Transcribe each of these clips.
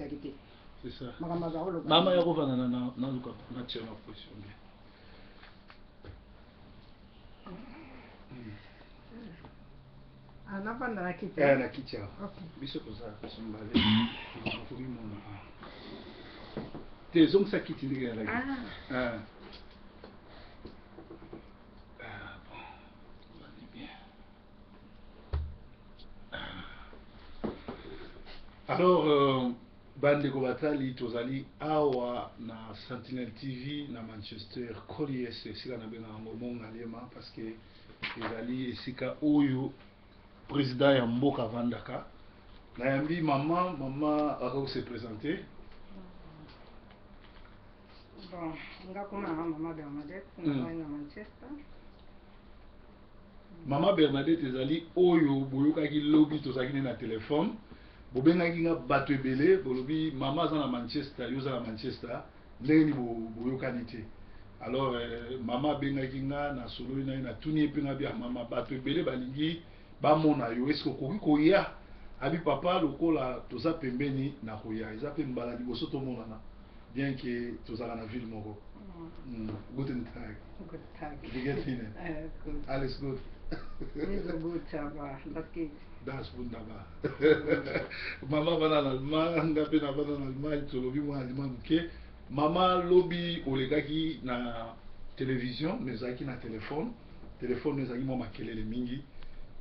elekaki te. C'est ça. Makambo aza koloba. Mama ya kovanda na na naluka natia na position bien. Ah, navanda na kiti. Eh, na kiti awa. Ok. Biso toza biso mibale tokomimona awa. Te ezongisa kiti ndenge ezalaki. Ah. Ah. Ah, bon. Ovandi bien. Alors, bandeko batali, tozali awa na Sentinelle TV na Manchester Colliers, esika nabengaka yango Mont Ngaliema parce que ezali esika oyo président ya mboka avandaka. Nayambi mama, mama akoki se présenter. Bon, nga kombo na nga mama Bernadette, nazali na Manchester. Mama Bernadette ezali oyo boyokaki lobi, tozalaki nde na telefone, bobengaki nga bato ebele, bolobi mama aza na Manchester, yo oza na Manchester, ndenge nini boyokani te? Alors mama abengaki nga, nasololi na ye, natuni ye mpe nga bia mama, bato ebele balingi bamona yo, est-ce okoki koya? Abi papa, lokola toza pembeni nakoya. Eza mpe mbala liboso tomonana, bien que tozalaka na ville moko. Guten Tag. Guten Tag. Wie geht's Ihnen? Gut. Alles gut. Nicht so gut, aber das geht. Das wunderbar. Mama bana na Allemagne, nga mpe na bana na Allemagne, tolobi mwa allemand moke. Mama, lobi olekaki na télévision, mais ezalaki na telefone. Telefone ezalaki mwa makelele mingi.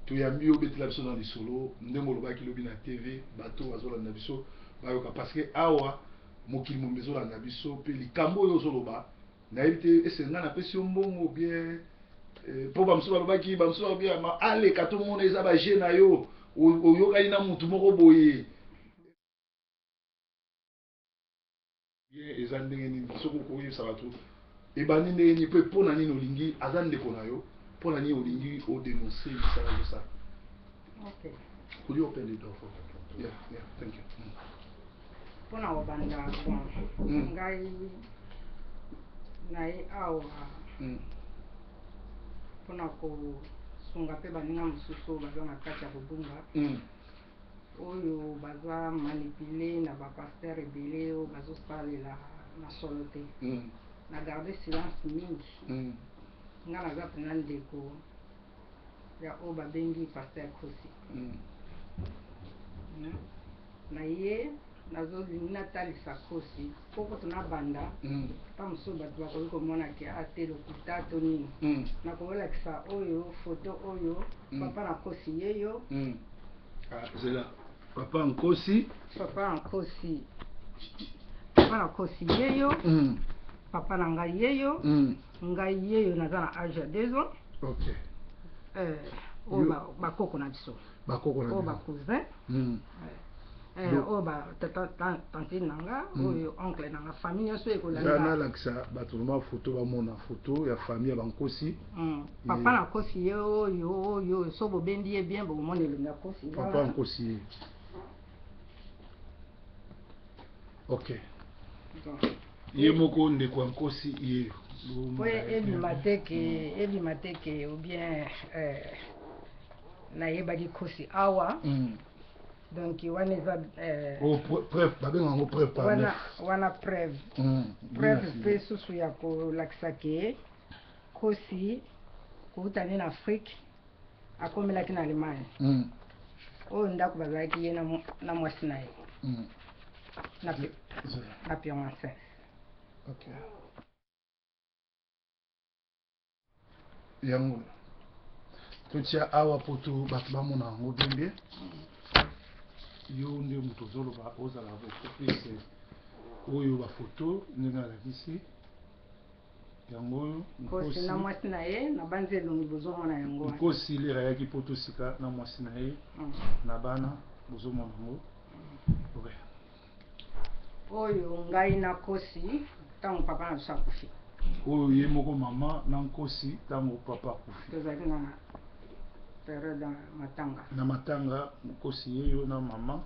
Toyambi yo, obetela biso na lisolo ndenge olobaki lobi na TV, bato bazolanda biso bayoka, parce que awa mokili mombe ezolanda biso. Mpe likambo oyo ozoloba, nayebi te ese ngai napesi yo mbongo bien, mpo bamosusu balobaki, bamosusu balobi ma aleka tomona eza baje na yo, oyokani na mutu moko boye bien. Eza ndenge nini? Soki okoyebisa bato ebandi ndenge nini, mpe mpo na nini olingi, aza ndeko na yo, mpo na nini olingi odénonce misala ezosala? Ok. Could you open the door for me? Yeah, thank you. Mpona kobanda, bon, ngai naye awa mpona kosunga mpe baninga mosusu oyo baza na kati ya kobunga, oyo baza manipulé na bapasteur ebele oyo bazosalela na solo te. Na garde silence mingi. Nga naza mpenza ndeko ya oyo babengi pasteur Kosi. Na ye nazolingi natalisa Kosi po kutu nabanda ta mosusu bato bakoki komona ke ate lokuta to nini. Nakokolakisa oyo foto oyo, papa na Kosi ye yo. Ah, zela, papa Nkosi. Papa na Nkosi, papa na Nkosi ye yo. Papa na ngai ye yo. Ngai ye yo, naza na age ya 2 ans. Oyo bakoko na biso. Bakoko na oyo bino. Bacousin. Oyo batata, tantine na nga. Oyo oncle na nga, famille nyonso Eza ekolanda. Nalakisa bato vraiment foto, bamona foto ya famille ya bankosi. Papa na Kosi ye oyo, oyo so bobendi ye bien, bokomona elongi ya Kosi. Papa wana. Nkosi ye, ok. Donc, Ye moko ndeko ya Nkosi ye. Po ebima te ke ou bien nayebaki Kosi awa. Donc wana eza Oh, preuve, babenga yango preuve par wana neuf. Wana preuve, preuve mpe susu ya kolakisa ke Kosi kouta nde na Afrique akomelaki na Allemagne. Oyo ndako bazalaki ye na mwasi na ye Zela. na Pirmasens. Ok, yango totia awa po to bato bamona yango bien bien. Yo nde moto ozoloba, ozala beaucoup plus oyo bafoto ndenge alakisi yango oyo. Nkosi na mwasi na ye, na banzi elongi bozomona yango wana. Nkosi lere ayaki po tosika na mwasi na ye na bana, bozomona yango, ok. Oyo ngai na Kosi ntango papa na biso akufi. Oyo ye moko mama na Nkosi ntango papa akufi. Tozalaki na période ya matanga. Na matanga, Nkosi yeyo na mama,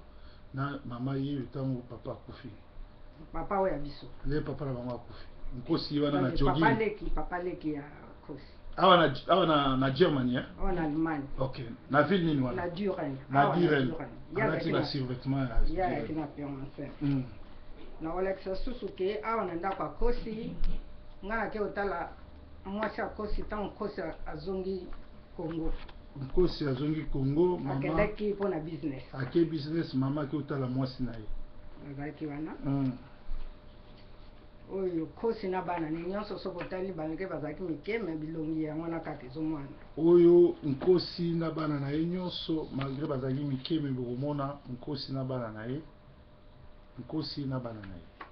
na mama yeyo ntango papa akufi. Papa oyo ya biso. Nde papa na bango akufi, Nkosi ye wana na Donc, papa jogging. Leki, papa leki ya Kosi. Awa na Germany, eh? Awa na Allemagne. Ok, na ville nini wana? Na Düren. Na Awa Düren. Düren. Ye Alati azalaki ba survêtement ya ye ayaki na fiancé. Na kolakisa susu ke awa na ndako ya Kosi, ngai nake kotala mwasi ya Kosi ntango Nkosi azongi Congo. Nkosi azongi Congo, mama Akendaki mpona business. Ake business, mama ake otala mwasi na ye. Azalaki wana. Oyo Kosi na bana ne nyonso. Soki otali banke, bazalaki mike, me bilongi yango wana kaka ezomwana. Oyo Nkosi na bana na ye nyonso, malgré bazalaki mike, me bokomona Nkosi na bana na ye, Nkosi na bana na ye,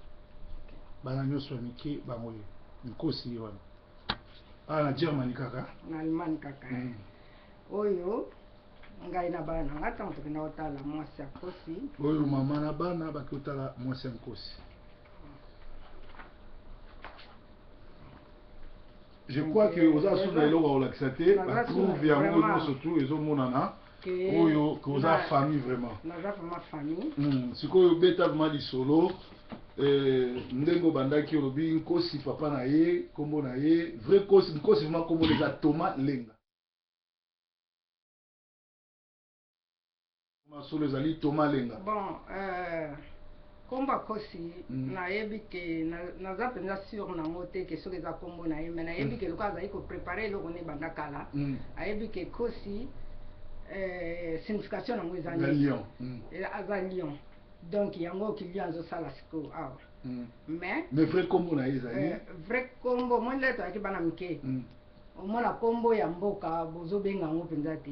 bana nyonso ya mike bango ye. Nkosi ye wana awa na Germany kaka. Na Allemagne kaka. Oyo ngai na bana na nga ntango tokenda kotala mwasi ya Kosi. Oyo mama na bana baki kotala mwasi ya Nkosi. Je crois que oza su na eloko ya kolakisa te. Naza su- Ba preuve yango vraiment. nyonso tu ezomonana. Ke Oyo ke oza famille vraiment. Naza vraiment famille. Sikoyo obeta vraiment lisolo ndenge obandaki. Olobi Nkosi, papa na ye, nkombo na ye vrai Nkosi. Nkosi vraiment nkombo na eza Thomas Lenga. Masolo ezali Thomas Lenga. Bon, nkombo ya Kosi, nayebi ke naza mpenza sûr nango te ke soki eza nkombo na ye, me nayebi ke lokola azali koprépare eloko ne ebanda kala, ayebi ke Kosi, signification nango eza na nini? Lion. Aza lion, donc yango oki lion azosala sikoyo awa. Mais Mais vrai nkombo na ye ezali? Vrai nkombo, moi nde tozalaki bana mike, omona nkombo ya mboka bozobenga yango mpenza te.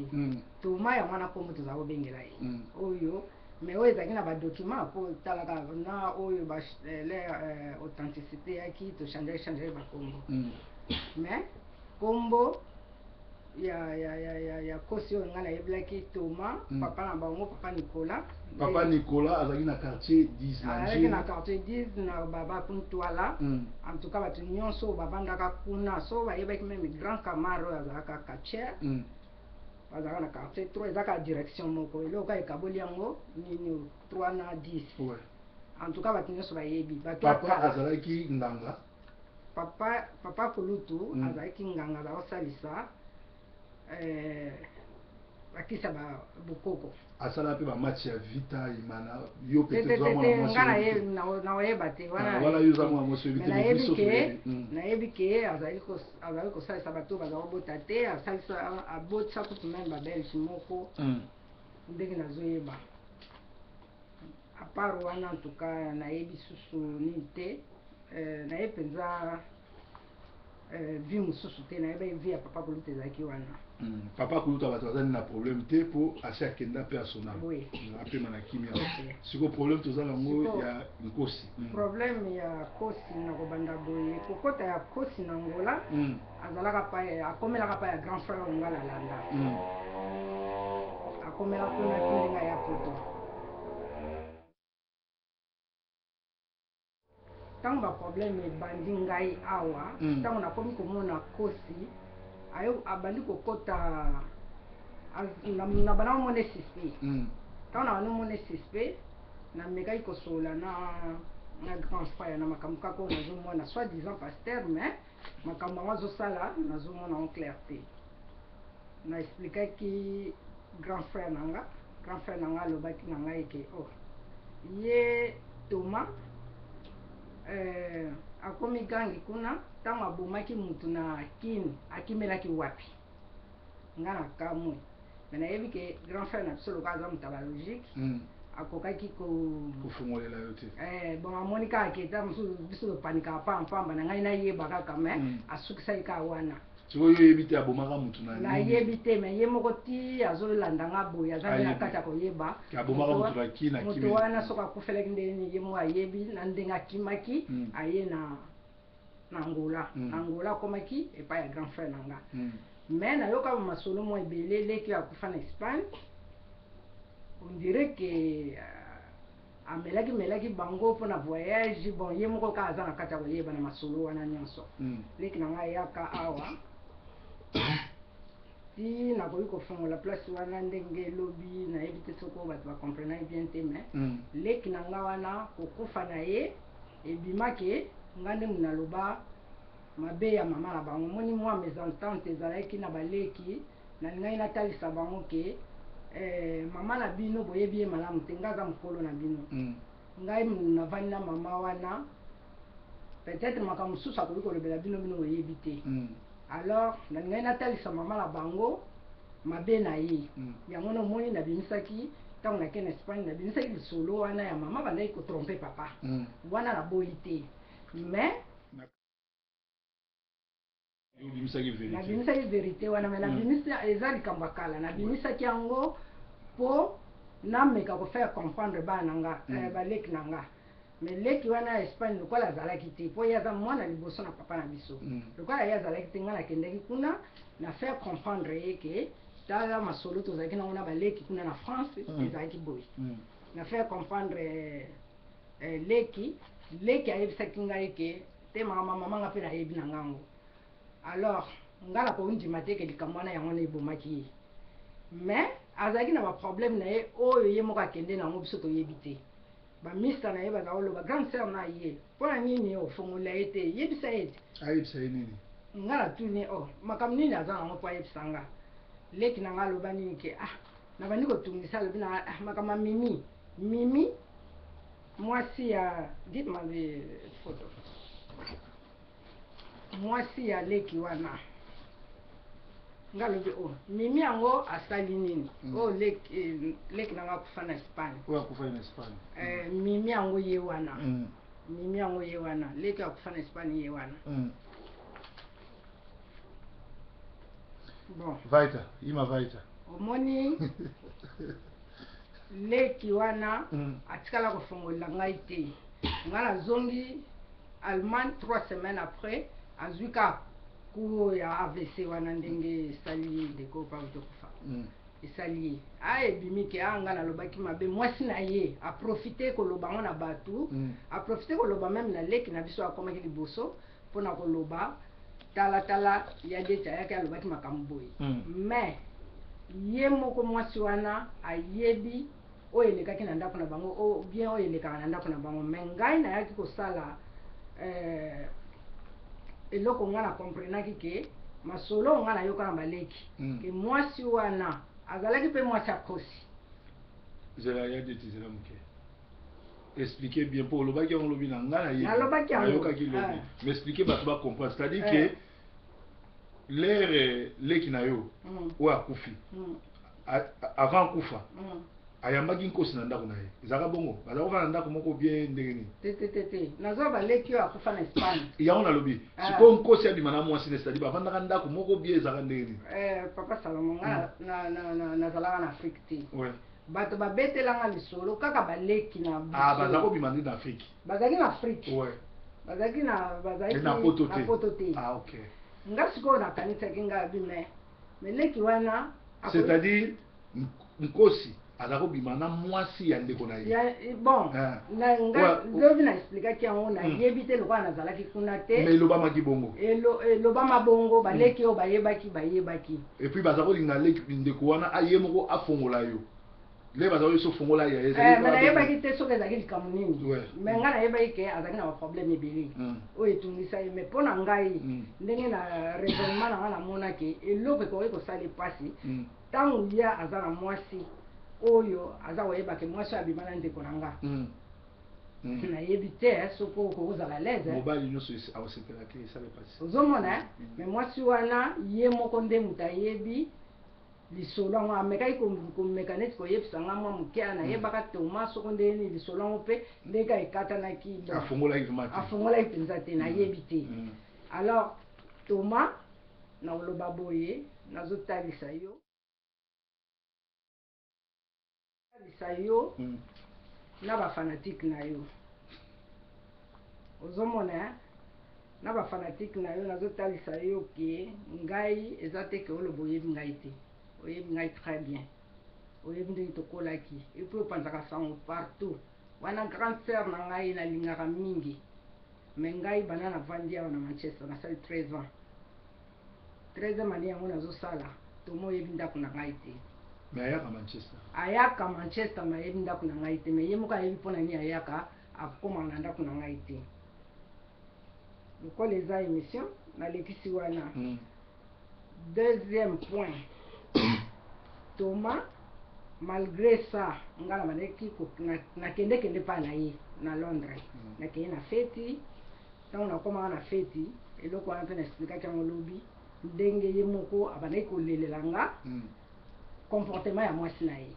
Toma yango wana nkombo tozala kobengela ye. Oyo mais oyo ezalaki na badocument mpo talaka na oyo leur authenticité yaki tochange change bakombo. Mais nkombo ya Kosi oyo ngai nayebelaki Thomas. Papa na bango, papa Nicolas. Papa Nicolas azalaki na quartier 10 na Azalaki na Njili. Quartier 10 na baba Kuntwala. En tout cas, bato nyonso oyo bavandaka kuna so bayebaki, même grand camar oyo azalaka quartier, bazalaka na quartier 3. Eza kaka direction moko, eloko kaka ekaboli yango nini, 3 na 10. En tout cas, bato nyonso bayebi, bato ya Papa kala. azalaki nganga. Papa kulutu azalaki nganga, aza kosalisa bakisa bokoko. Asala mpe bamatch ya Vita Imana. Yo Te peut-être te oza te mwana te mwasi, nga oyebi te. nakoyeba te. Ah, wana yo oza mwana mwasi, oyebi Mais te, mais nayebi biso ke toyebi. Nayebi ke azali kosalisa bato baza kobota te, asalisa, abotisa kutu même babelge moko. Ndenge nazoyeba, à part wana, en tout cas nayebi susu nini te. Nayebi mpenza vie mosusu te. Nayebi vie ya papa koluta ezalaki wana. Papa koluta, bato bazali na problème te mpo asi akenda mpe asonama. Oui. Apema na kimia. Ok. Sikoyo problème toza nango ya Nkosi. Problème ya Kosi na kobanda boye, kokota ya Kosi na Ngola, azalaka pa, akomelaka pa ya grand frère oyo nga nalanda. Akomela kuna ti ndenge ya poto. Ntango baproblème ebandi ngai awa, ntango nakomi komona Kosi ayo abandi kokota, na banda komona suspect. Ntango na banda komona suspect, namekaki kosolola na grand frère na makambo kaka oyo nazomona, soit disant pasteur, mais makambo yango azosala nazomona yango clair te. Na expliquaki grand frère na nga. Grand frère na nga alobaki na ngai ke oh, ye Thomas akomi gangi kuna. Ntango abomaki mutu na Kini, akimelaki wapi? Nga na kamwe, me nayebi ke grand frère na biso lokola aza moto ya balogique, akokaki ko Kofungolela yo te. Bon, amoni kaka ke ta mosusu biso topanikaka pambapamba na ngai, nayeba kaka, me asukisaki kaka wana. Sikoyo yo oyebi te abomaka mutu na nini? Nayebi te, me ye moko ti azolanda nga boye, aza nde na Ayebi. kati ya koyeba. Ke abomaka Moto mutu na Kini, moto akimeli. wana soki akufelaki ndenge nini, ye moko ayebi na ndenge akimaki. Aye na Angola. Na Angola akomaki epai ya grand frère na nga. Mais nayoka masolo mwa ebele, leki oyo akufa na Espagne, on dirait ke amelaki melaki bango mpona voyage. Bon, ye moko kaka aza na kati ya koyeba na masolo wana nyonso. Leki na ngai ayaka awa ti nakoki kofongola place wana ndenge elobi, nayebi te soki oyo bato bacomprenaki bien te, mais leki na nga wana, kokufa na ye ebimaki nga nde naloba. Mabe ya mama na bango. Omoni mwa mesentente ezalaki na baleki, nalingaki natalisa bango ke mama na bino boyebi ye malamu te, ngai aza mokolo na bino. Ngai navandi na mama wana, peut-être makambo mosusu akoki kolobela bino, bino boyebi te. Alors nalingaki natalisa mama na bango mabe na ye. Yango na omoni nabimisaki, ntango nakei na Espagne, nabimisaki lisolo wana ya mama bandaki kotromper papa. Wana naboyi te, mais obimisaki vérité. Nabimisaki vérité wana, mais nabimisi, eza likambo ya kala. Nabimisaki yango mpo nameka kofaire comprendre bana na nga, baleki na nga. Mais leki wana ya Espagne, lokola azalaki te, mpo ye aza mwana liboso na papa na biso, lokola ye azalaki te, nga nakendaki kuna na faire comprendre ye ke tala masolo tozalaki nango na baleki kuna na France. Ezalaki boye. Na faire comprendre leki, leki ayebisaki ngai ke te, makambo mama nga mpe nayebi na ngango. Alors nga nakondima te ke likambo wana yango wana ebomaki ye, mais azalaki na baproblème na ye oyo ye moko akende nango, biso toyebi te. Bamista na ye baza koloba grande sœur na ye, mpo na nini ofongola ye te, yebisa ye te. Ayebisa ye nini? Nga natuni: o makambo nini aza nango mpo ayebisa nga? Leki na nga aloba nini ke ah, nabandi kotungisa, alobi na ah, makambo ya Mimi. Mimi mwasi ya, dites-moi les photos, mwasi ya leki wana. Nga alobi: o Mimi yango asali nini? Oyo leki, leki na nga akufa na Espagne. Oyo akufa na Espagne. Mimi yango ye wana. Mimi yango ye wana, leki akufa na Espagne ye wana. Bon. Weiter, immer weiter. Omoni leki wana, atikala kofongolela ngai te. Ngai nazongi Allemagne, 3 semaines après azwi kaka coup ya AVC wana, ndenge esali ndeko pa tokufa. Esali ye a ebimi ke a ngai nalobaki mabe mwasi na ye, aprofite koloba yango na bato. Aprofite koloba même na leki na biso akomaki liboso mpona koloba: talatala ya deti ayaki, alobaki makambo boye. Mais ye moko mwasi wana ayebi oyo elekaki na ndako na bango, ou bien oyo elekaka na ndako na bango. Mais ngai nayaki kosala eloko ngai na comprenaki ke masolo oyo ngai nayoka na baleki, ke mwasi wana azalaki mpe mwasi akosi. Zela ya deti, zela moke, expliquer bien, mpo olobaki yango lobi na ngai, nayebi. Nalobaki yango. Nayokaki lobi. Ah. Mais expliquer, bato bacomprendre, c'est-à-dire Eh. que l'heure leki na yo oyo akufi, avant akufa, ayambaki nkosi na ndako na ye. Ezalaka bongo, baza kofanda na ndako moko bien ndenge nini? Te, te, te, te, nazwa baleki oyo akufa na Espagne. Yango nalobi. Ah. Sikoyo nkosi abima na mwasi ne, c'est-à-dire bavandaka ndako moko bien, ezalaka ndenge nini? Papa Salomo, nga nazalaka na Afrique te. Bato babetelanga lisolo kaka baleki na biso. Ah, baza kobima nde na Afrique? Bazalaki na Afrique. Bazalaki na, bazalaki Na Poto te? Na Poto te. Ah, ok. Nga sikoyo nakanisaki, nga abi mais leki wana C'est-à-dire nkosi aza kobima na mwasi ya ndeko na ye? Bon. Ah. Na nga lobi na explikaki yango, nayebi te lokola nazalaki kuna te. Mais elobamaki bongo? Elobama bongo, baleki oyo bayebaki, bayebaki. Et puis baza kolinga leki ndeko wana aye moko afongola yo le baza koyeso fongola ya ye. Mais nayebaki te soki ezalaki likambo nini. Mais ngai nayebaki ke azalaki na baproblème ebele oyo etungisa ye. Mais mpo na ngai, ndenge na raisonnement na ngai, namonaki eloko ekoki kosala epasi ntango ye aza na mwasi oyo aza koyebake mwasi oyo abima na ndeko na nga. Nayebi te soki okozala l'aise. Mobali nyonso akosepela te, esala epasi. Ozomona, eh? Mais mwasi wana ye moko nde moto ayebi lisolo yango. Amekaki komeka neti koyebisa nga mwa moke, nayebaka toma soko ndenge nini lisolo yango mpe ndenge ekatanaki. Bon, afungolaki vraiment te? Afungolaki mpenza te, nayebi te. Alors Thomas, na koloba boye, nazotalisa yo, talisa yo na bafanatike na yo. Ozomona, eh? Na bafanatike na yo, nazotalisa yo ke ngai eza te ke oloba oyebi ngai te. Oyebi ngai très bien, oyebi ndenge tokolaki. Et puis opanzaka sango partout wana. Grande sœur na ngai nalingaka mingi, mais ngai banda navandi awa na Manchester, nasali 13 ans, 13e année yango nazosala. Tomo oyebi ndako na ngai te. Mais ayaka Manchester? Ayaka Manchester, mais ayebi ndako na ngai te. Mais ye moko ayebi mpona nini ayaka, akomaka na ndako na ngai te. Lokola eza émission, nalekisi wana. Deuxième point, Thomas, malgré ça, nga na bandaki nakendekende mpa na ye na Londres. Nakei na feti. Ntango nakomaka na feti, eloko wana mpe naexpliquaki yango lobi, ndenge ye moko abandaki kolelela nga comportement ya mwasi na ye.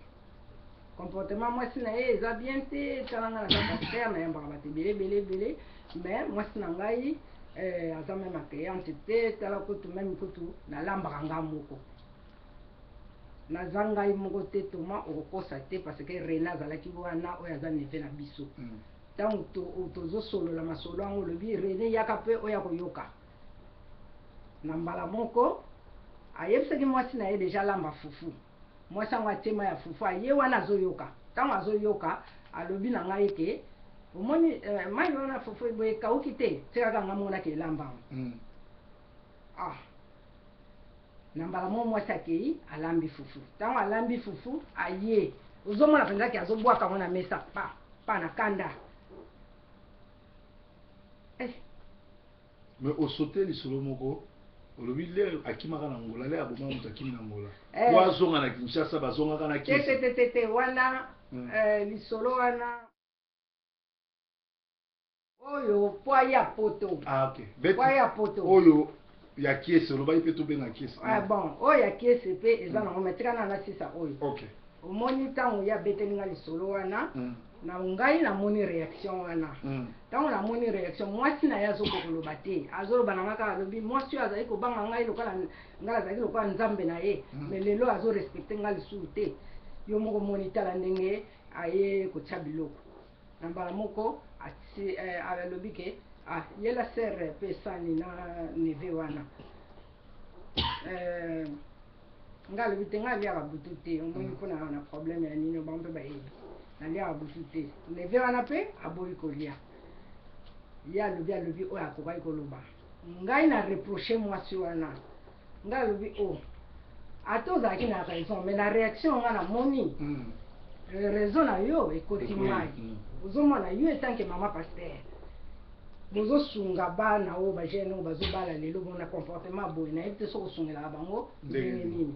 Comportement mwasi na ye eza bien te. Tala, nga naza pasteur, nayambaka bato ebele ebele ebele, mais mwasi na ngai aza même accueillante te. Tala kutu, même kutu nalambaka nga moko, naza ngai moko te. Toma, okokosa te, parce que René azalaki wana, oyo aza neveu na biso. Ntango tozosolola masolo yango, olobi René yaka mpe oyo akoyoka. Na mbala moko ayebisaki mwasi na ye déjà alamba fufu. Mwasi yango atie mai ya fufu, aye wana azoyoka. Ntango azoyoka, alobi na ngai ke omoni mai wana fufu boye ekauki te, tikaka nga monaki elamba yango. Ah, na mbala moko mwasi akei, alambi fufu. Ntango alambi fufu, aye, ozomona mpenza ke azobwaka yango na mesa pa pa na kanda, eh. Mais osote lisolo moko, olobi l'heure akimaka na Ngola, l'heure abomaka moto, akimi na Ngola Eh. po azonga na Kinshasa, bazongaka na te te kisi. Te te te, wana lisolo wana oyo po aya Poto. Ah, ok. Po aya Poto. Oyo ya kiese, olobaki mpe tobenga kiese. Ah, bon, oyo ya kiese mpe eza nango, mais tika na nasisa oyo. Ok. Omoni, ntango ye abeteli nga lisolo wana, na ngai namoni réaction wana. Ntango namoni réaction, mwasi na ye azokoka koloba te, azoloba na nga kaka, alobi mwasi oyo azali kobanga ngai lokola ngai azalaki lokola nzambe na ye, mais lelo azorespecter ngai lisusu te. Yo moko moni, tala ndenge aye kotia biloko. Na mbala moko alobi ke ah, yela sere mpe sani na neveu wana. Nga alobi te, nga aliaka butu te. Omoni, mpona na problème ya nini, bango mpe bayebi naliaka butu te. Neveu wana mpe aboyi kolia. Ye alobi oyo akokaki koloba. Ngai na reproche mwasi wana. Ngai alobi o oh, ata ozalaki na raison, mais na réaction nga namoni raison na yo ekoti mai. Ozomona, yo etanke mama pasteur, bozosunga bana oyo, bajeune oyo bazobala lelo bona comportement boye, nayebi te soki osungelaka bango ndenge nini.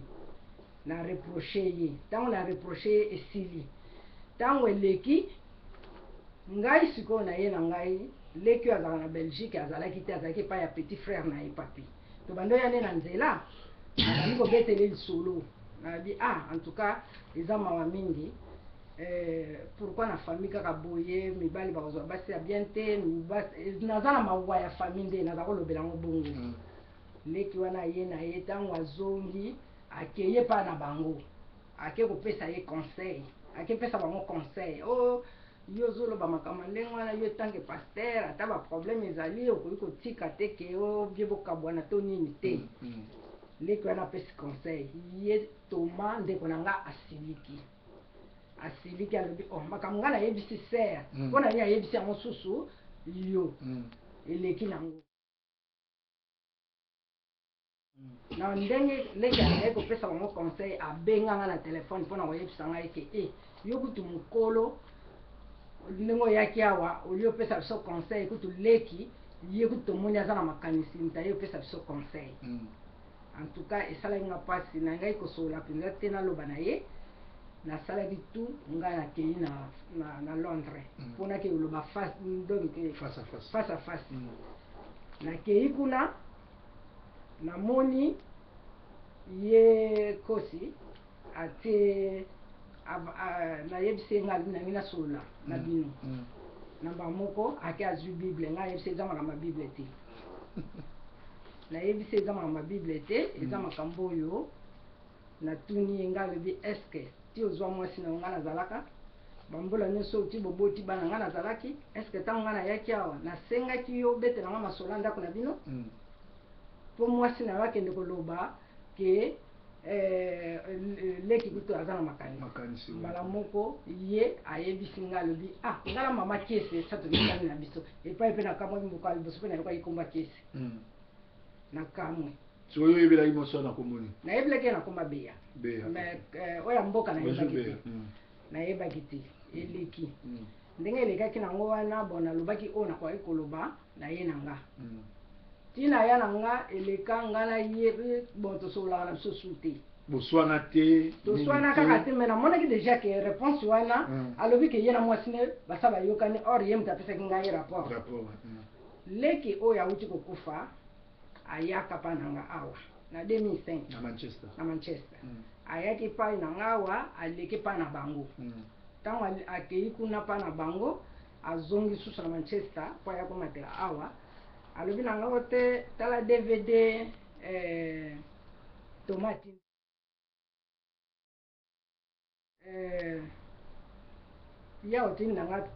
Na reproche ye. Ntango na reproche ye, esili. Ntango eleki, ngai sikoyo na ye na ngai leki oyo azalaka na Belgique, azalaki te, azalaki epai ya petit frère na ye papi. Tobandi oya nde na nzela, nabandi kobetele lisolo, nalobi: ah, en tout cas eza mawa mingi. Pourquoi na famille kaka boye, mibali bakozwa basi ya bien te? Naza na mawa ya famille, nde naza kolobela yango bongo. Leki wana ye na ye, ntango azongi, akeye epai na bango, ake kopesa ye conseil, ake pesa bango conseil: o oh, yo ozoloba makambo ndenge wana, yo etanke pasteur, ata baproblème ezali, okoki kotika te ke obie bokabwana to nini te. Leki wana apesi conseil ye Toma, ndeko na nga asiliki, asiliki, alobi: oh, makambo ngai nayebisi sœur, mpo na nini ayebisi yango susu yo? Eleki nango na ndenge leki azalaki kopesa bango conseil, abenganga na telefone mpona koyebisa ngai ke e yo kutu mokolo ndenge oyaki awa, olie opesa biso conseil, kutu leki ye kutu tomoni aza na makanisi, moto aye opesa biso conseil. En tout cas esalaki nga mpasi na ngai kosolola mpenza te. Naloba na ye, nasalaki tout, ngai nakei na Londres mpona ke koloba face, donc face à face. Face à face. Nakei kuna, namoni ye kosi atie, nayebisi ye, ngai nangi nasolola na bino. Na mbala moko ake azwi Bible. Ngai ayebisi eza makambo ya Bible te. Nayebisi eza makambo ya Bible te, eza makambo oyo natuni ye. Ngai alobi: est-ce ti ozwa mwasi na yo, ngai nazalaka bambola nyonso oyo ti boboti bana, ngai nazalaki? Est-ce ntango ngai nayaki awa, nasengaki yo obetela nga masolo ya ndako na bino mpo mwasi na yo akende koloba ke leki kutu aza na makanisi? Makanisi. Mbala moko ye ayebisi ngai, alobi: ah, ngai na mama Kiese esa tokesani na biso epai mpe nakamwaki mboka ya liboso mpe nayokaki komba Kiese, nakamwe. Sikoyo oyebelaki mwasi wana komoni? Nayebelaki ye na komba Beya. Beya. Mais oyo ya mboka nayebaki Beya. te. Nayebaki te. Eleki ndenge elekaki nango wana. Bon, nalobaki oyo nakokaki koloba na ye na nga. Ntina ya na nga eleka nga na ye, bon, tosololaka na biso su te. Boswana te? Toswana kaka te, mais namonaki déjà ke réponse wana, alobi ke ye na mwasi ne basa bayokani, or ye moto apesaki ngai rapport. Rapport. Leki oyo awuti kokufa ayaka mpa na nga awa na 2005. Na Manchester? Na Manchester. Ayaki epai na nga awa, aleki epai na bango. Ntango akei kuna mpa na bango, azongi susu na Manchester mpo aya komatela awa. Alobi na ngai te: "Tala DVD, tomati ya otindi na nga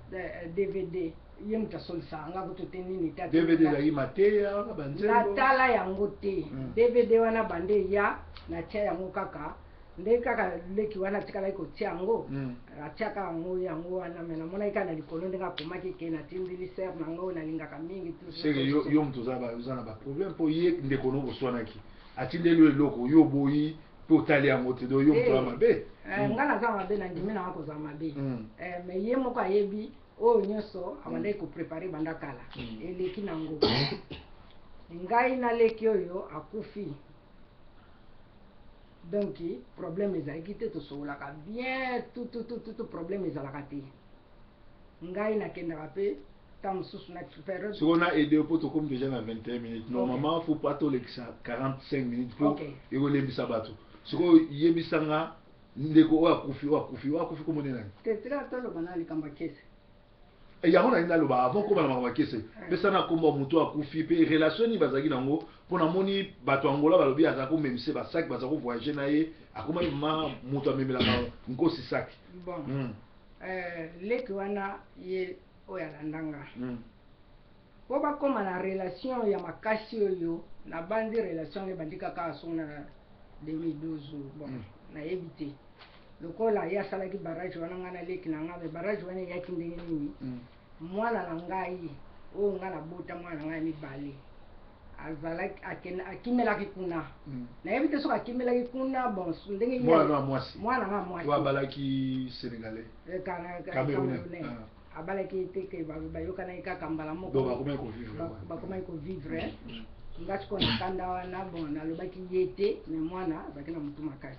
DVD." Ye moto asolisaka nga kutu te, nini te. DVD ezalaki mateya, banzembo? Natala yango te. DVD wana bande eya, natia yango kaka nde kaka leki wana atikalaki kotia yango. Atiaka yango, yango wana, me namonaki kaka na likolo ndenge akomaki ke natindeli sœur na ngai oyo nalingaka mingi. Seke yo moto oza na baproblème, mpo ye ndeko no boswanaki, atindeli yo eloko, yo oboyi mpe otali yango te, donc yo moto oza mabe. Nga naza mabe, na ndimi nanga kozala mabe. Mais ye moko ayebi oyo nyonso abandaki koprépare banda kala. Eleki nango ngai naleki oyo akufi, donc problème ezalaki te. Tosololaka bien, tout problème ezalaka te. Ngai nakendaka mpe ntango mosusu na période. Sikoyo na aide mpo tokomi déjà na 21 minutes. Normalement faut pas tolekisa 45 minutes mpo ekolembisa bato. Sikoyo yebisanga, ndeko oyo akufi, oyo akufi, oyo akufi, komone nani? Te, tika toloba na likambo ya kese. Yango nalingi naloba avant koma na makambo ya kese. Pesa na nkombo ya moto akufi mpe relation nini bazalaki nango, mpo namoni bato ya Angola balobi azala komemise basaki, baza kovoyage na ye, akomaki ma moto amemelaka nkosi saki. Bon, leki wana ye oyo alandanga mpo bakóma na relation ya makasi oyo nabandi relation yango, ebandi kaka songo na 2012. Bon, nayebi te lokola ye asalaki barrage wana, ngai naleki na ngai, me barrage wana eyaki ndenge nini. Mwana na ngai oyo ngai nabota, mwana na ngai ya mibale, azalaki akimelaki kuna. Nayebi te soki akimelaki kuna, bon, ndenge Mwana ya mwasi? Mwana nga mwasi. Oyo abalaki Sénégalais? Camerounais. Abalaki te, ke bayokanaki kaka mbala moko. Bakomaki kovivre. Bakomaki kovivre. Nga sikoyo na kanda wana, bon, nalobaki ye te, me mwana azalaki na motu makasi.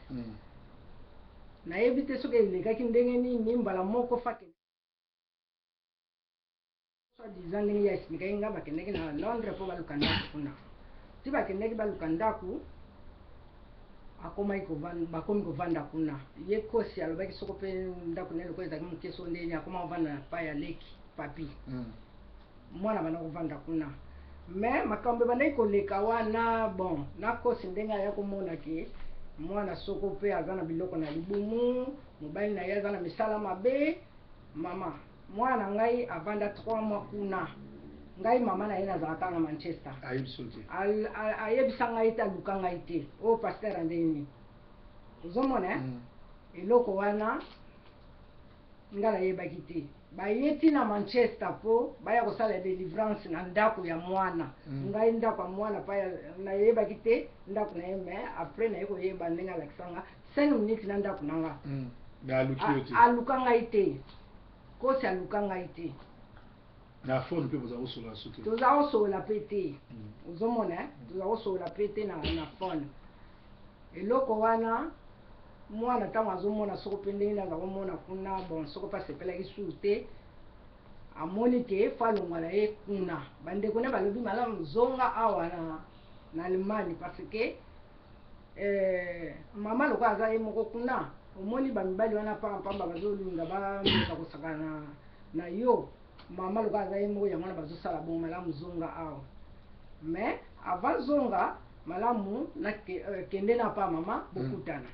Nayebi te soki elekaki ndenge nini, mbala moko fake soi-disant ndenge ye expliquaki nga, bakendaki na Londres mpo baluka ndako kuna. Ti bakendaki baluka ndako, akomaki bakomi kovanda kuna. Ye kosi alobaki soko mpe ndako na ye lokola ezalaki moke, so ndeni akoma kovanda na pa ya leki papi. Mwana banda kovanda kuna, mais makambo ebandaki koleka wana, bon, nakosi ndenge aya komona ke mwana soko mpe aza na biloko na libumu, mobali na ye aza na misala mabe. Mama, mwana na ngai avanda 3 mois kuna. Ngai mama na ye nazalaka na Manchester. Ayebisa ngai te, aluka ngai te. Oyo pasteur andenge nini? Ozomona eloko wana, ngai nayebaki te. Baye ntina Manchester mpo baya kosala délivrance na ndako ya mwana. Ngai ndako ya mwana pa nayebaki te ndako na ye, mais après naye koyeba ndenge alakisanga 5 minutes na ndako na nga. Aluka ngai te, kosi aluka ngai te. Na phone mpe boza kosolola so te? Toza kosolola mpe te. Ozomona, toza kosolola mpe te na phone. Eloko wana, mwana ntango azomona soko mpe ndenge aza komona kuna, bon, soko mpe asepelaki susu te, amoni ke fo alongwa na ye kuna. Bandeko ne balobi: "Malamu zonga awa na Allemagne, parce que mama lokola aza ye moko kuna, omoni bamibali wana pamba bazolinga bameka kosaka na yo. Mama lokola aza ye moko, yango wana bazosala bongo. Malamu zonga awa." Mais avant zonga, malamu nakende na pa mama, bokutana.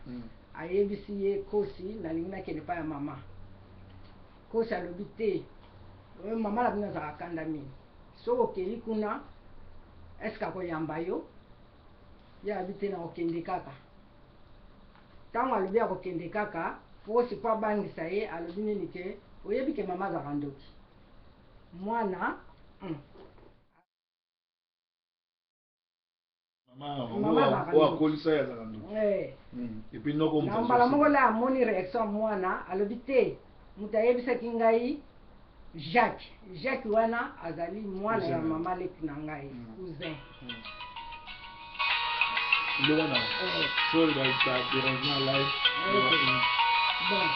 Ayebisi ye kosi: "Nalingi nakende pa ya mama." Kosi alobi te: "Mama na bino azalaka kanda mingi, soki okei kuna, est-ce akoyamba yo?" Ye alobi te: "Na okende kaka." Ntango alobi akokende kaka, posi mpo abangisa ye, alobi nini ke oyebi ke mama azalaka ndoki. Mwana. Mama oyo akolisa ye azalaka ndoki? Et puis noko? Na mbala moko la amoni réaction ya mwana, alobi te: "Moto ayebisaki ngai." Jacques. Jacques wana azali mwana ya Cousin. mama leki na ngai, cousin. Loba na sorry, ba dérangement live. Ok. Bon,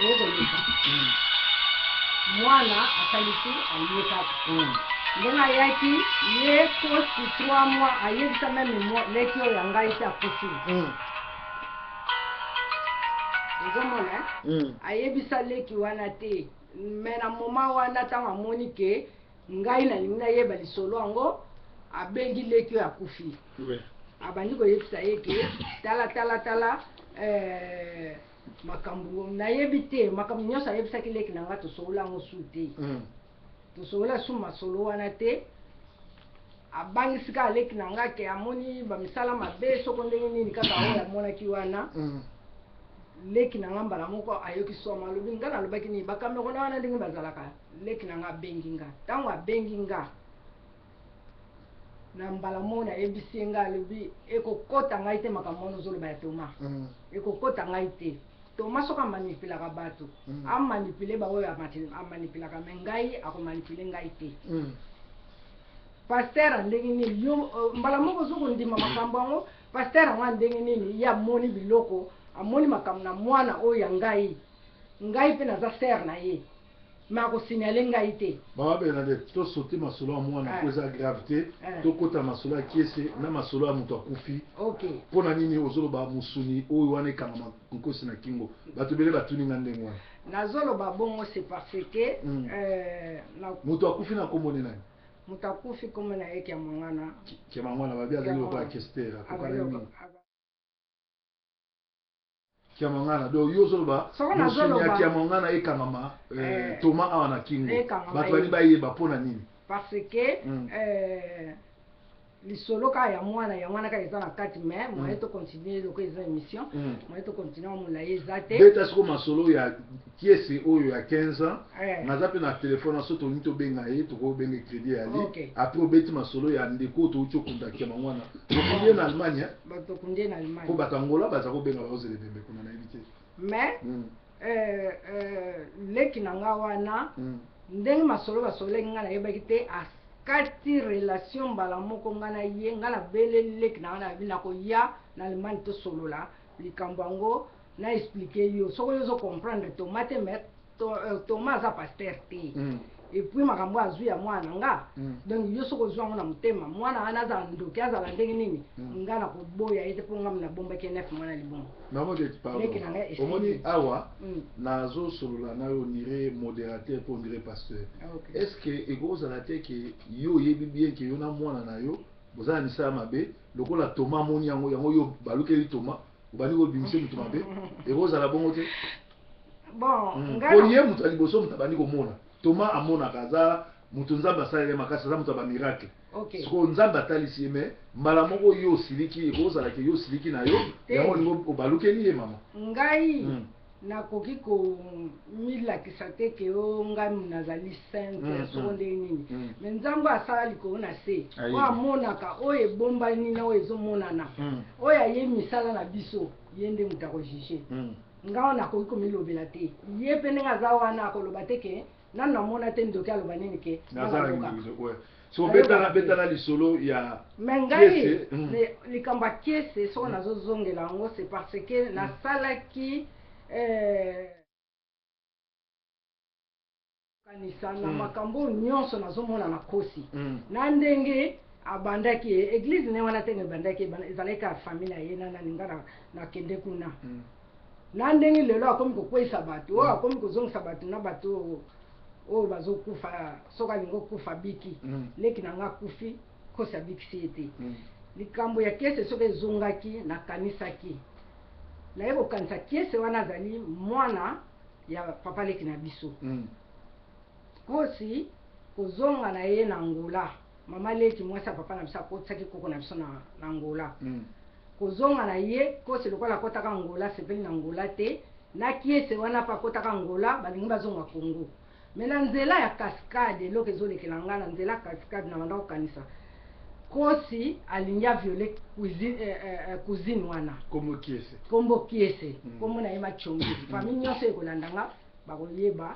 eyekoleka, mwana asalisi aye kaka ndenge ayaki ye kosi 3 mois, ayebisa même leki oyo ya ngai te akufi. Ozomona, eh? Ayebisa leki wana te, mais na moment wana, ntango amoni ke ngai nalingi nayeba lisolo yango, abengi leki oyo akufi, abandi koyebisa ye ke tala, tala, tala, makambo nayebi te. Makambo nyonso ayebisaki leki na nga, tosolola yango su te. Tosolola su masolo wana te. Abangisi kaka leki na nga ke amoni bamisala mabe, soko ndenge nini kaka oyo amonaki wana. Leki na nga mbala moko ayoki soma, alobi nga nalobaki nini, bacamerounais wana ndenge bazalaka. Leki na nga abengi nga. Ntango abengi nga, na mbala moko nayebisi ye nga, alobi ekokɔta ngai te makambo wana ozoloba ya Toma. Ekokɔta ngai te. Toma soki amanipulaka bato, amanipule baoyo amanipulaka, mais ngai akomanipule ngai te. Pasteur ya ndenge nini yo mbala moko ozo kondima makambo yango? Pasteur yango ya ndenge nini? Ye amoni biloko, amoni makambo na mwana oyo ya ngai. Ngai mpe naza sœur na ye, mais akosignale ngai te. Mama Bernadette, tosote masolo ya mwana po eza grave te. Tokɔta masolo ya kiese na masolo ya moto akufi. Mpo na nini ozoloba mosuni oyo wana ekangama nkosi na kingo? Bato ebele batuni nga ndenge wana. Nazoloba bongo, c'est parce que Moto akufi na nkombo nde nani? Moto akufi, kombo na ye Kiamwangana. Kiamangwana, babi azali lokola kester, akokana mingi Kiamangana. Donc yo ozoloba Soko mosuni ya nazoloba Kiamangana ekangama Toma awa na kingo. Ekangama Bato ye. bali bayeba mpo na nini? Parce que lisolo kaka ya mwana yango wana kaka eza na kati, mais moyen tocontinue loko eza émission, moyen tocontinue wa molai eza te. Beta siko masolo ya kiese oyo ya 15 ans. Naza mpe na telefone, so tolingi tobenga ye, tokobenga crédit yali. Après obeti masolo ya ndeko oyo touti okunda, Kiamangwana. Tokundi ye na Allemagne, eh? Bato tokundi ye na Allemagne. Mpo bato Angola baza kobenga, baozela ebembe kuna, nayebi te. Mais leki na nga wana, ndenge masolo basololaki, nga nayebaki te. Akati relation mbala moko nga na ye. Nga nabeleli leki na nga, nayebi nakoya na Allemagne, tosolola likambo yango, na explique yo soki oyo ozocomprendre Toma te. Mais Toma aza pasteur te. Et puis makambo oyo azwi ya mwana na nga, donc yo soki ozwi yango na motema, mwana wana azala ndoki, azala ndenge nini, nga na koboya ye te, mpo nga nabombaki ye 9 mois na libongo. Mama Odette, pardon. Leki na ngai esili. Omoni awa, nazosolola na yo, on dirait modérateur mpo on dirait pasteur. Est ce que ekozala te ke yo oyebi bien ke yo na mwana na yo boza na misala mabe? Lokola Toma amoni yango, yango yo balukeli Toma, obandi kobimisa moto mabe. Ekozala bongo te? Bon, ngai Po ye moto ya liboso, moto abandi komona Toma, amonaka aza moto Nzambe asaleli ye makasi, aza moto ya bamiracle. Sikoyo Nzambe atalisi ye, mais mbala moko yo osiliki. Ekozala ke yo osiliki na yo, Te. yango olingi obalukeli ye, mama? Ngai nakoki komilakisa te ke o ngai nazali sainte, soko ndenge nini. Mais Nzambe asala likolo na se, Ayebi. oyo amonaka oyo ebombani na oyo ezomonana, oyo ayebi misala na biso, ye nde moto akojuge. Ngai wana nakoki komilobela te. Ye mpe ndenge aza wana, akoloba te ke nanu namona te ndoki aloba nini ke Naza na nalobaka. ndoki, ouais. So betana, betana lisolo ya Mais ngai kiese. Likambo ya kiese, soko nazozongela yango, c'est parce que nasalaki kanisa na makambo oyo nyonso nazomona na kosi, na ndenge abandaki ye église ne wana. Ndenge ebandaki, ezalaki kaka famille na ye na nani. Nga nakende kuna, na ndenge lelo akomi kokweyisa bato oyo, akomi kozongisa bato na bato oyo bazokufa. Soki alingi okufa, biki. Leki na nga akufi, kosi abikisi ye te. Likambo ya kiese, soki ezongaki, nakanisaki, naye kokanisa kiese wana azali mwana ya papa leki na biso. Kosi kozonga na ye na Angola, mama leki mwasi ya papa na biso akotisaki koko na biso na Angola. Kozonga na ye, kosi lokola akɔtaka Angola, asepeli na Angola te, na kiese wana mpe akɔtaka Angola, balingi bazonga Congo. Mais na nzela ya Cascade, eloko ezolekela nga na nzela ya Cascade, na banda kokanisa kosi alingi aviole cousine, cousine wana. Kombo kiese? Kombo kiese. Kombo na ye Machongi. Famille nyonso ekolanda nga bakoyeba.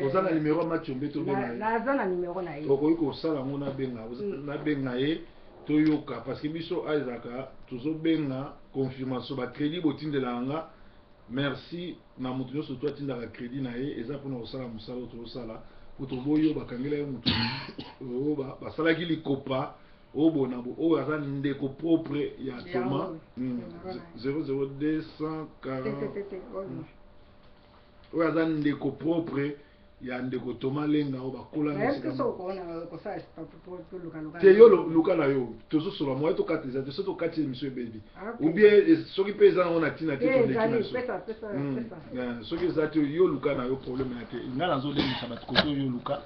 Oza na numero ya Matiombe tobenga ye? Naza na numero na ye. Okoki kosala yango, nabenga nabenga ye, toyoka, parce que biso a ezalaka tozobenga confirmation. Bacrédit botindelaka nga, merci na moto nyonso to atindaka crédit na ye, eza mpona kosala mosala oyo tozosala, po toboyi oyo bakangela ye moto oyo basalaki likopa oyo bona bo oyo aza ndeko propre ya Thomas. 00240 oyo aza ndeko propre ya ndeko Thomas Lenga oyo bakola te. Yo luka na yo, tozosola moye, tokata eza te. So tokati émission ebebi, ou bien soki mpe eza nango na ntina te, toleki na so. Soki eza te, yo luka na yo, problème ya te. Ngai nazolengisa bato kote oyo luka.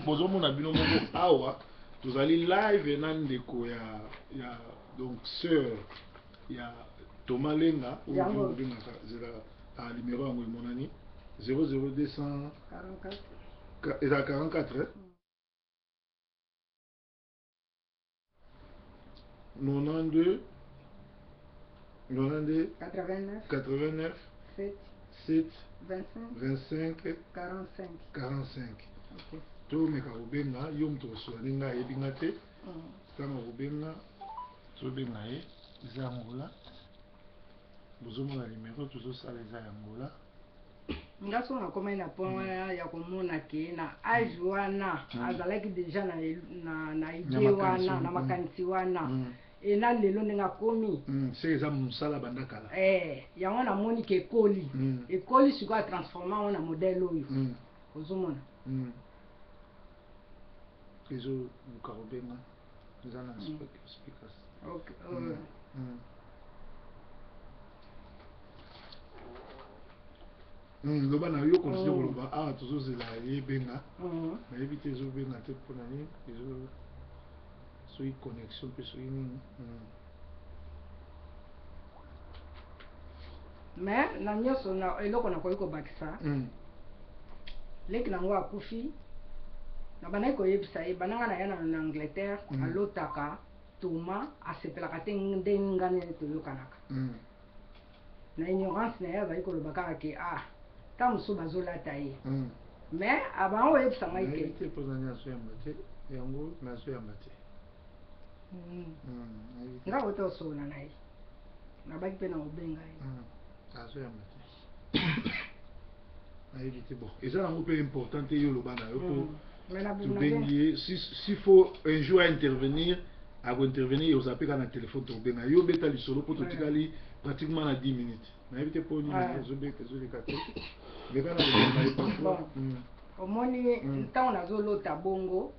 Bozomona bino moko awa, tozali live na ndeko ya donc sœur ya Thomas Lenga oyo obengaka. Zela, numéro yango emonani 00200 ezala 44 92 92 89 89 7 7 25 25 45. 45. Tomeka kobenga yo, moto kosola ndenge ayebi nga te. Ntango kobenga, tobenga ye, eza Angola. Bozomona numero tozosala eza ya Angola. Nga so nakomai na point wana ya komona ke na age wana azalaki déjà na idée wana, na makanisi wana, e na lelo ndenge akomi. Se eza mosala banda kala. Yango namoni ke ekoli, ekoli sikoyo, atransforme yango na modèle oyo ozomona. Ezoluka kobenga, eza na speakers. Loba na yo, continue koloba awa, tozozela ye benga. Nayebi te ezobenga te mpona nini, ezo soki connexion mpe soki nini. Mais na nyonso na eloko nakoki kobakisa, leki nango akufi, na bandaki koyebisa ye bandanga na ye na Angleterre, alotaka Thomas, asepelaka te ndenge nga nini toyokanaka. Na ignorance na ye, azali koloba kaka ke ah, ntango mosusu bazolata ye. Mais abango koyebisa ngai Nayebi ke te mpona nini azoyamba te yango, nazoyamba te. Nayebi te. Nga kote osolola na ye, nabaki mpe na kobenga ye. Azoyamba te, nayebi te. Bon, eza nango mpe important te, yo oloba na yo po Mais na tobengi ye. Si faut un jour intervenir, akointervenir, ozala mpe kaka na telefone, tokobenga yo. Obeta lisolo mpo totikali pratiquement na 10 minutes. Nayebi te mpo nini ezobeta, ezoleka te, mais kaka na kobenga ye parfois. Bon. Omoni, ntango nazolota bongo,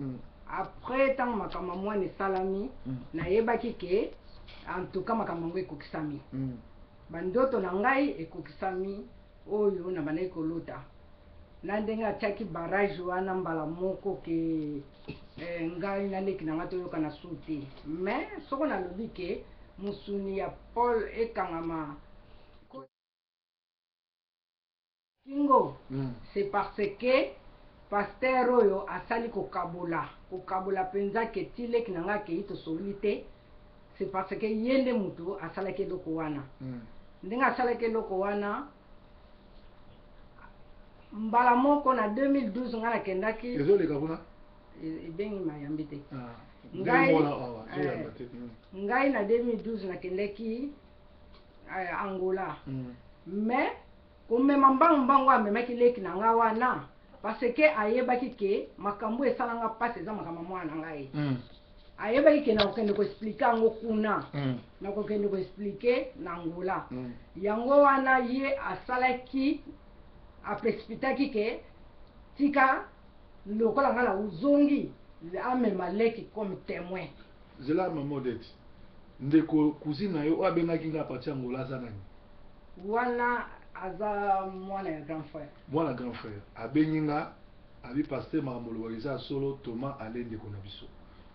après ntango makambo ya mwana esalami, nayebaki ke en tout cas makambo yango ekokisami. Bandoto na ngai ekokisami oyo na bandaki kolota, na ndenge atiaki barrage wana mbala moko ke ngai naleki na ngai toyokana su te. Mais soko nalobi ke mosuni ya Paul ekangama kingo, c'est parce que pasteur oyo asali kokabola, kokabola mpenza ke ti leki na ngai akei, tosoli te. C'est parce que ye nde moto asalaki eloko wana. Ndenge asalaki eloko wana, mbala moko na 2012 ngai nakendaki. Ezoleka kuna. Ebengi mayambi te. Ah, Ngai ndenge mona awa azoyamba te. Ngai na 2012 nakendaki Angola. Mais komema mbangu mbangu amemaki leki na ngai wana, parce que ayebaki ke makambo esalanga mpasi eza makambo ya mwana na ngai. Ayebaki ke nakokende koexpliquer yango kuna, nakokende koexpliquer na Angola. Yango wana ye asalaki, aprécipitaki ke tika lokola ngai nazongi, amema leki comme témoin. Zela, mama Odette, ndeko cousine na yo oyo abengaki nga à partir ya Angola aza nani? Wana aza mwana ya grand frère. Mwana grand frère abengi nga, abi: "Pasteur, makambo olobaka eza ya solo, Thomas ale ndeko na biso."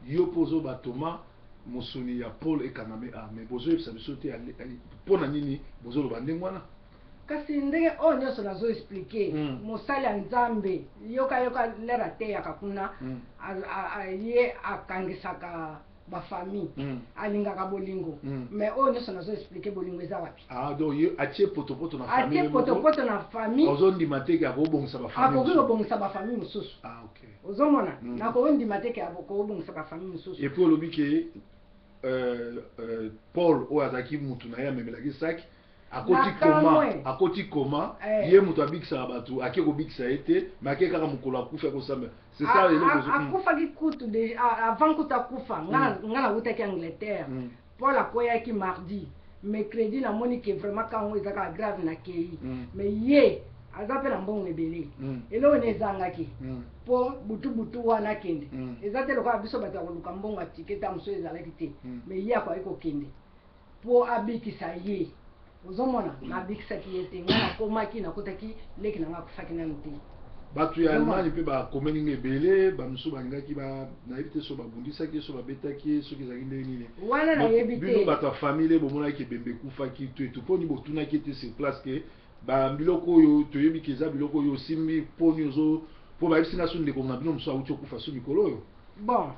Yo mpo ozoba Thomas, mosuni ya Paul ekangami a, mais bozoyebisa biso te mpo na nini bozoloba ndenge wana. Kasi ndenge oyo nyonso nazoexpliquer, mosali ya Nzambe, yoka yoka lere ateyaka kuna, ye akangisaka. Bafamille alingaka bolingo, mais oyo nyonso nazo expliquer, bolingo eza wapi? Ah, donc ye atie potopoto na famille. Atie potopoto na famille. Ozondima te ke akobongisa bafamille? Akoki kobongisa bafamille mosusu. Ah, ok. Ozomona, nakondima te ke akobongisa bafamille mosusu. Et puis olobi ke Paul oyo azalaki mutu na ye, amemelaki saki, akoti koma, akoti koma. Ye moto abikisaka bato, ake kobikisa ye te, mais ake kaka mokolo akufi, akosambela, c'est ça eloko? Akufaki kutu avant kutu akufa. Nga nawutaki Angleterre, Paul akweyaki mardi, mercredi namoni ke vraiment kango eza kaka grave, nakei. Mais ye aza mpe na mbongo ebele, eloko ne ezangaki mpo butu butu wana akende eza te. Lokola biso bato ya koluka mbongo ya ticket, ta mosusu ezalaki te, mais ye akoki kokende mpo abikisa ye. Ozomona, nabikisaki ye te. Ngai nakomaki, nakotaki, leki na ngai akufaki nanu te. Bato ya Allemagne mpe bakomeli nga ebele, bamisusu balingaki, nayebi te so babundisaki ye, so babetaki ye, soki ezalaki ndenge nini. Wana nayebi te. Bino bato ya famille bomonaki ebembe ekufaki to etu, mponi botunaki ete sur place ke biloko oyo toyebi ke eza biloko oyo osimbi, mponi ozo mpo bayebisi nga so ndeko na bino mosusu awuti okufa so mikolo oyo? Bon.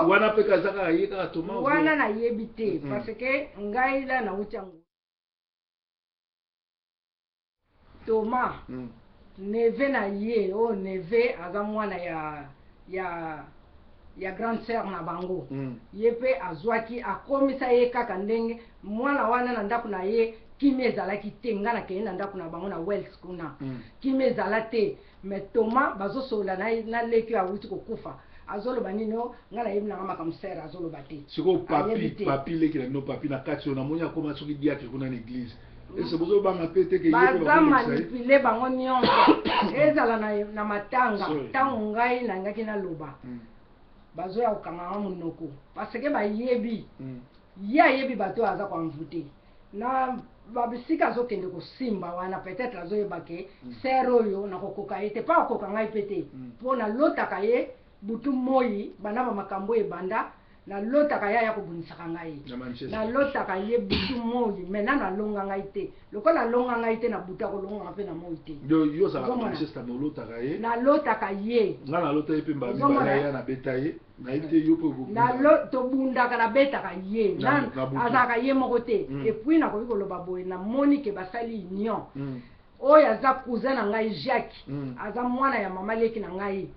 Wana mpe aza kaka ye kaka Toma? Wana nayebi te, parce que ngai la nauti yango. Thomas, neveu na ye, oyo neveu aza mwana ya grande sœur na bango, ye mpe azwaki, akomisa ye kaka ndenge mwana wana na ndako na ye. Kimi ezalaki te. Ngai nakei na ndako na bango na Wales kuna, kimi ezala te. Mais Thomas bazosolola na leki oyo awuti kokufa, azoloba nini? O ngai nayebi nanga makambo sere azoloba te. Sikoyo papi, papi leki na bino, papi na kati oyo namoni akoma soki diacre kuna na église, ese bozobanga mpe te ke? Baza manipulés bango nyonso. Ezala na matanga, ntango ngai nangaki naloba, bazoya kokanganga monoko, parce que bayebi ye, ayebi bato oyo aza koenvoûter na babisika azokende kosimba wana. Peut-être azoyeba ke sere oyo nakokoka ye te, mpo akokoka ngai mpe te, mpo nalotaka ye butu moi. Banda bamakambo oyo ebanda, nalotaka ye aya kobunisaka ngai, nalotaka ye butu moi, mais nano alonga ngai te. Lokola alonga ngai te na butu, akolonganga mpe na moi te. Nalotaka ye. Nga nalota ye mpe mbala ya nabeta ye, nayebi te yo mpe. Tobundaka, nabetaka ye, azalaka ye moko te. Et puis nakoki koloba boye, namoni ke basali union. Oyo aza cousin na ngai Jacques, aza mwana ya mama leki na ngai,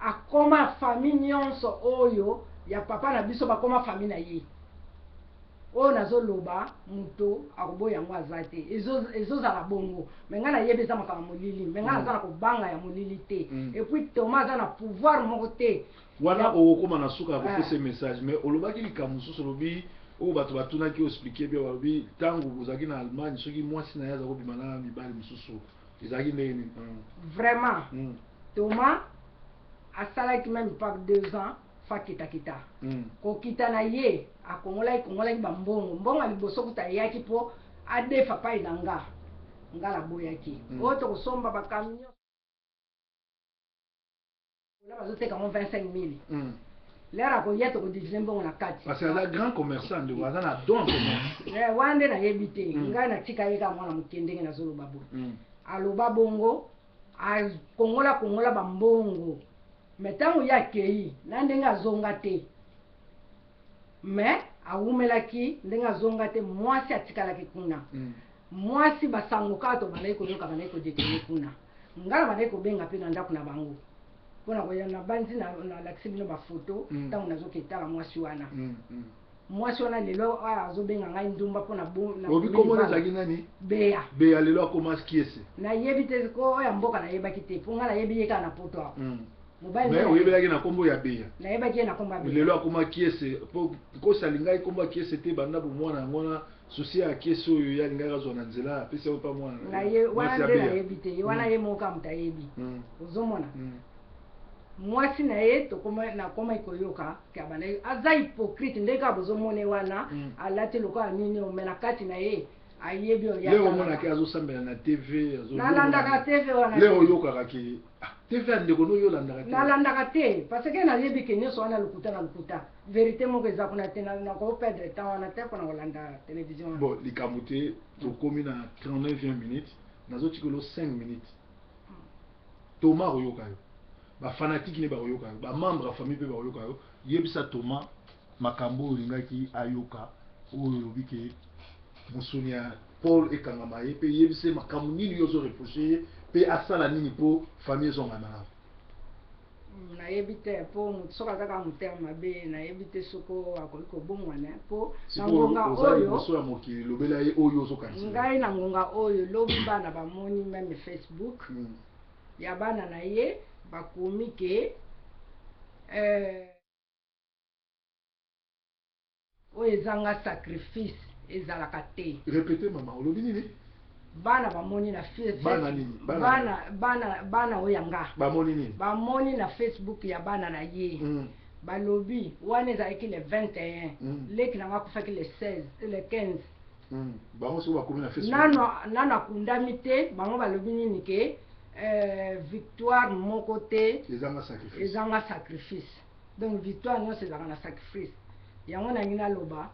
akoma famille nyonso oyo ya papa na biso, bakoma famille na ye. Oyo nazoloba, moto akoboya yango aza te. Ezozala bongo, mais ngai nayebi eza makambo ya molili, mais ngai naza na kobanga ya molili te. Et puis Thomas aza na pouvoir moko te. Wana okokóma na suka ya kopesa message, mais olobaki likambo mosusu, olobi oyo bato batunaki, oexpliquer bien, balobi ntango ozalaki na Allemagne, soki mwasi na ye aza kobima na mibali mosusu, ezalaki ndenge nini? Vraiment, Thomas asalaki même pas 2 ans fa kitakita. Kokita na ye, akongolaki, kongolaki bambongo. Mbongo ya liboso kuta ayaki mpo adefa pai na nga, nga naboyaki. Oyo tokosomba bacamion, bazoteka ngo 25 000. Lere akoya, tokodiviser mbongo na kati. Parce que aza grand commerçant, ndeko aza na don commerce. Wana nde nayebi te. Ngai natika ye kaka mwana moke. Ndenge nazoloba boye, aloba bongo, akongola kongola bambongo, mais ntango ye akei na ndenge azonga te, mais awumelaki ndenge azonga te, mwasi atikalaki kuna. Mwasi basango kaka tobandaki koyoka, bandaki kodétourner kuna. Ngai na bandaki kobenga mpe na ndako na bango mpona koya na bandi, nalakisi bino bafoto ntango nazoki etala mwasi wana. Mwasi wana lelo oyo azobenga ngai ndumba mpona Obi komona ezalaki nani? Beya. Beya lelo akoma kiese? Nayebi te ko oyo ya mboka, nayebaki te, mpo ngai nayebi ye kaka na poto awa. Mobali Mais oyebelaki na nkombo ya Beya? Nayebaki ye na nkombo ya Beya. Lelo akoma kiese po nkosi alingaki nkombo ya kiese te. Banda bomwana yango wana, susi ya kiese oyo ye alingaki azwa na nzela, apesi yango mpa mwana. Na ye wana nde nayebi te. Ye wana, ye moko kaka moto ayebi. Ozomona, mwasi na ye nakomaki koyoka ke abandaki, aza hypocrite. Ndenge kaka bozomona ye wana, alati lokola nini, mais na kati na ye ayebi oyo. Lero omonaki azosambela na TV? Nalandaka TV wana. Lero oyokaka ke TV ya ndeko no, oyo olandaka te? Nalandaka te, parce que nayebi ke nyonso wana lokuta na lokuta, vérité moko eza kuna te. Nakoperdre temps wana te mpona kolanda télévision wana. Bon, likambo te, tokomi na 39e minute, nazotikelo 5 minutes. Thomas akoyoka yo, bafanatiques ne bakoyoka yo, bamembre ya famille mpe bakoyoka yo. Yebisa Thomas. makambo oyo olingaki ayoka, oyo olobi ke mosuni ya Paul ekangama ye, mpe yebisa ye makambo nini yo ozo reproche ye, mpe asala nini mpo famille ezonga malamu. Nayebi te, mpo moto soki aza kaka motema mabe, nayebi te soko akoki kobongwana, mpo na ngonga oza oyo liboso ya mokili, lobela ye oyo ozokanisa. Ngai na ngonga oyo, lobi bana bamoni même Facebook ya bana na ye, bakomi ke oyo ezanga sacrifice ezalaka te. Répétez, mama, olobi nini? Bana bamoni na Bana nini? Bana? Bana oyo ya nga. Bamoni nini? Bamoni na Facebook ya bana na ye, balobi wana ezalaki le 21, leki na nga akufaki le 16, le 15. Bango soki bakomi na Facebook? Nano akundami te. Bango balobi nini? Ke victoire moko te ezanga sacrifice. Ezanga sacrifice. Donc victoire nyonso ezalaka na sacrifice. Yango nangi naloba.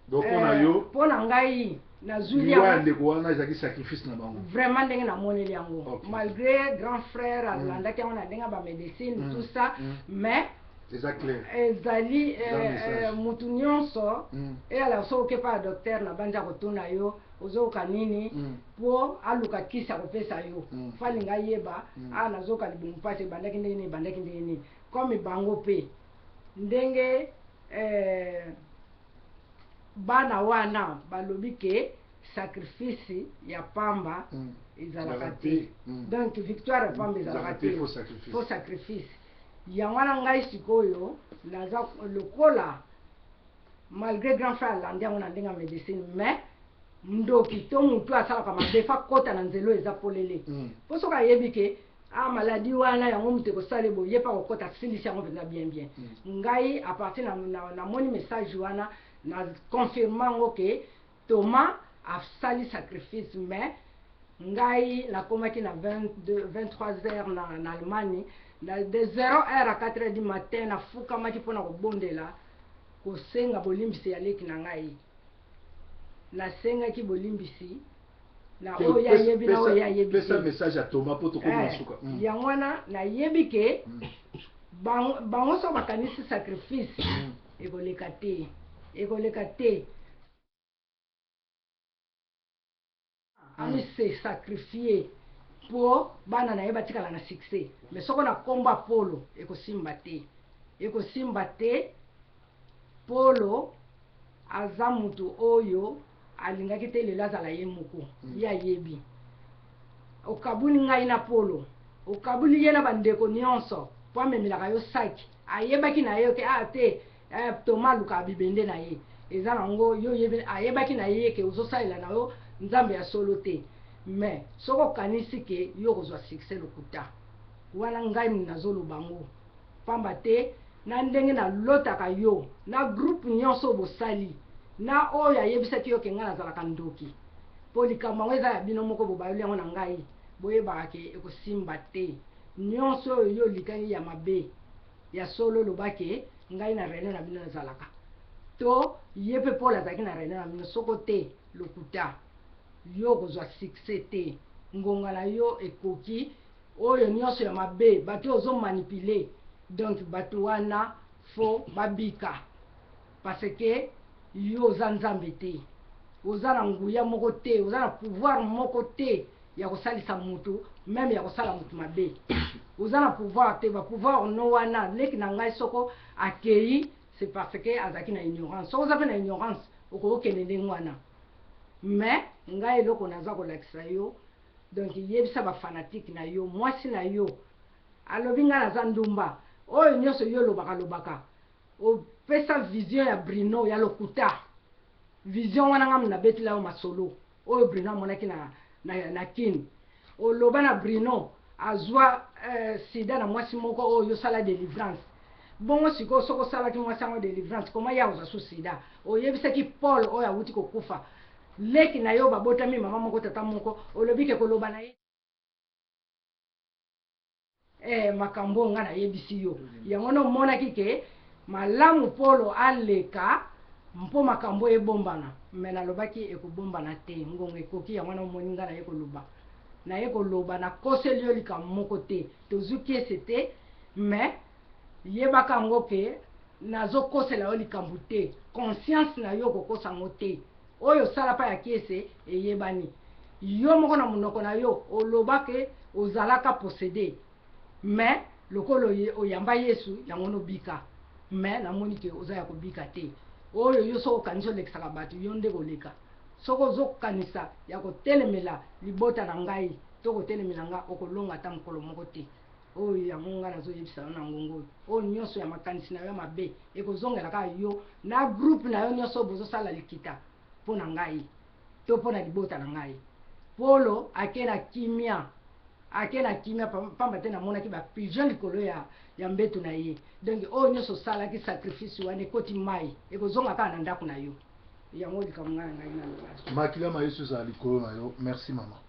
Donc mpo na yo, mpo na ngai, nazwili liwa ya ndeko wana ezalaki sacrifice na bango. Vraiment, ndenge namoneli yango, malgré grand frère alandaki yango na ndenge ya bamédecine, tout ça, mais eza clair. Ezali Eza message. Mutu nyonso eyala soki okepa ya docteur na bandi akotuna yo ozoyoka nini, mpo aluka kisi akopesa yo. Fo alinga ayeba a nazoyoka libumu mpasi, ebandaki ndenge nini, ebandaki ndenge nini. Comme bango mpe ndenge bana wana balobi ke sacrifice ya pamba ezalaka Ezalaka te. te. Donc victoire ya pamba ezalaka ezalaka te, te. Faux sacrifice. Faux sacrifice. Yango wana ngai sikoyo naza lokola, malgré grand frère alandi yango na ndenge ya médecine, mais ndoki to motu asalaka mabe fa kota na nzela oyo eza polele, mpo soki ayebi ke a maladie wana yango moto ekosala boye, ye mpe akokɔta asilisi yango mpenza bien bien. Ngai à partir namoni message wana, na confirme yango ke Thomas asali sacrifice. Mais ngai nakomaki na 22, 23 heures na Allemagne, na de 0 heure à 4 heures du matin nafukamaki mpona kobondela, kosenga bolimbisi ya leki na ngai. Nasengaki bolimbisi na oyo ye ayebi, na oyo ye ayebi Pesa te. message ya Thomas mpo tokomi na suka. Yango wana nayebi ke bango so bakanisi sacrifice ekoleka te, ekoleka te. Ami se sacrifier mpo bana na ye batikala na succès, mais soko na nkombo ya Polo ekosimba te, ekosimba te. Polo aza mutu oyo alingaki te lelo azala ye moko. Ye ayebi okabuli ngai na Polo, okabuli ye na bandeko nyonso mpo amemelaka yo saki. Ayebaki na ye ke ah te, Thomas alukaka bibende na ye, eza nango yo oyebi. Ayebaki na ye ke ozosalela na yo Nzambe ya solo te. Mais soki okanisi ke yo okozwa succès, lokuta wana. Ngai nazoloba ngo pamba te na ndenge nalotaka yo na groupe nyonso oyo bosali na oyo ayebisaki yo ke ngai nazalaka ndoki, mpo likambo yango eza ya bino moko, bobayoli yango na ngai. Boyebaka ke ekosimba te. Nyonso oyo yo olikani ya mabe ya solo, oloba ke ngai na réunion na bino nazalaka to ye mpe Paul azalaki na réunion na bino, soko te, lokuta. Yo okozwa succès te. Ngonga na yo ekoki. Oyo nyonso ya mabe, bato oyo ozomanipule, donc bato wana fo babika, parce que yo oza Nzambe te, oza na nguya moko te, oza na pouvoir moko te ya kosalisa motu, même ya kosala motu mabe oza na pouvoir te. Bapouvoir no wana, leki na ngai soko akei, c'est parce que azalaki na ignorance. Soko oza mpe na ignorance, okokokende ndenge wana. Mais ngai eloko naza kolakisa yo, donc yebisa bafanatike na yo, mwasi na yo alobi ngai naza ndumba, oyo nyonso yo olobaka lobaka, opesa vision ya Brino ya lokuta. Vision wana ngamu nabetela yo masolo oyo Brino amonaki na Kini. Oloba na Brino azwa sida na mwasi moko oyo osala délivrance. Bongo sikoyo soki osalaki mwasi yango délivrance, koma ye akozwa su sida? Oyebisaki Paul oyo awuti kokufa, leki na yo, babotami mama moko tata moko, olobi ke koloba na ye makambo oyo ngai nayebisi yo yango wana, omonaki ke malamu Polo aleka mpo makambo oyo ebombana. Me nalobaki ekobombana te, ngonga ekoki. Yango wana omoni ngai naye koloba, naye koloba, nakoseli yo likambo moko te, tozwi kese te. Mais yebaka yango ke Nazokosela yo likambo te, conscience na yo okokosa yango te. Oyo osala pa ya Kiese eyebani. Yo moko na monoko na yo oloba ke ozalaka possede mais lokola oyamba Yesu yango wana obika mais namoni ke oza ya kobika te. Oyo yo soki okanisi olekisaka batu yo nde koleka. Soki ozokanisa ya kotelemela libota na ngai to kotelemela nga okolonga ata mokolo moko te. Oyo yango nga nazo yebisa yo na ngonga oyo, oyo nionso ya makanisi na yo ya mabe ekozongela kaka yo na groupe na yo nionso oyo bozo sala likita mpo na ngai to mpo na libota na ngai. Polo ake na kimia, ake na kimia pamba te namonaki ba pigeons likolo ya ya mbetu na ye. Donc oyo nionso osalaki sacrifice wana ekoti mayi, ekozonga kaka na ndaku na yo. Yango likambo nga na ngai naloba. Makila ma Yesu ezala likolo na yo. Merci maman.